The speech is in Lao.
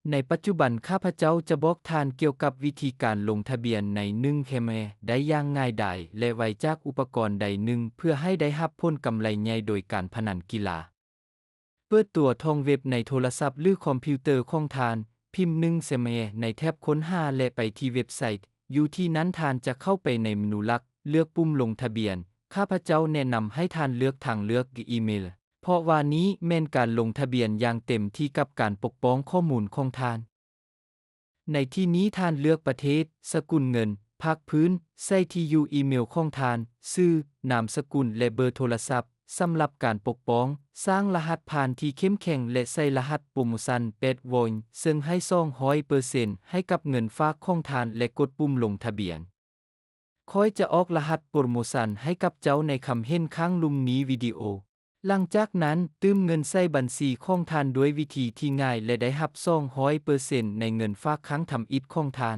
ໃນປັດຈຸບັນ ຂ້າພະເຈົ້າຈະບອກທ່ານກ່ຽວກັບວິທີການລົງທະບຽນໃນໜຶ່ງແຄມແອໄດ້ຢ່າງງ່າຍດາຍ ແລະ ໄວຈາກອຸປະກອນໃດໜຶ່ງ ເພື່ອໃຫ້ໄດ້ຮັບຜົນກຳໄລໃຫຍ່ໂດຍການພະນັນກິລາ. ເປີດຕົວທອງເວັບໃນໂທລະສັບ ຫຼື ຄອມພິວເຕີຂອງທ່ານ, ພິມໜຶ່ງແຄມແອໃນແທັບຄົ້ນຫາ ແລະ ໄປທີ່ເວັບໄຊ. ຢູ່ທີ່ນັ້ນທ່ານຈະເຂົ້າໄປໃນເມນູຫຼັກ, ເລືອກປຸ່ມລົງທະບຽນ. ຂ້າພະເຈົ້າແນະນຳໃຫ້ທ່ານເລືອກທາງເລືອກອີເມລ, ເພາະວ່ານີ້ແມ່ນການລົງທະບຽນຢ່າງເຕັມທີ່ກັບການປົກປ້ອງຂໍ້ມູນຂອງທ່ານ. ໃນທີ່ນີ້ທ່ານເລືອກປະເທດ, ສະກຸນເງິນ, ພາກພື້ນ, ໃສ່ທີ່ຢູ່ອີເມລຂອງທ່ານ, ຊື່, ນາມສະກຸນ ແລະ ເບີໂທລະສັບ. ສຳລັບການປົກປ້ອງ, ສ້າງລະຫັດຜ່ານທີ່ເຂັ້ມແຂງ ແລະ ໃສ່ລະຫັດໂປຣໂມຊັນແປດໂວນ, ເຊິ່ງໃຫ້ສອງຮ້ອຍເປີເຊັນໃຫ້ກັບເງິນຝາກຂອງທ່ານ ແລະ ກົດປຸ່ມລົງທະບຽນ. ຂ້ອຍຈະອອກລະຫັດໂປຣໂມຊັນໃຫ້ກັບເຈົ້າໃນຄຳເຫັນຂ້າງລຸ່ມນີ້ວິດີໂອ. ຫຼັງຈາກນັ້ນ, ຕື່ມເງິນໃສ່ບັນຊີຂອງທ່ານດ້ວຍວິທີທີ່ງ່າຍ ແລະ ໄດ້ຮັບສອງຮ້ອຍເປີເຊັນໃນເງິນຝາກຄັ້ງທຳອິດຂອງທ່ານ.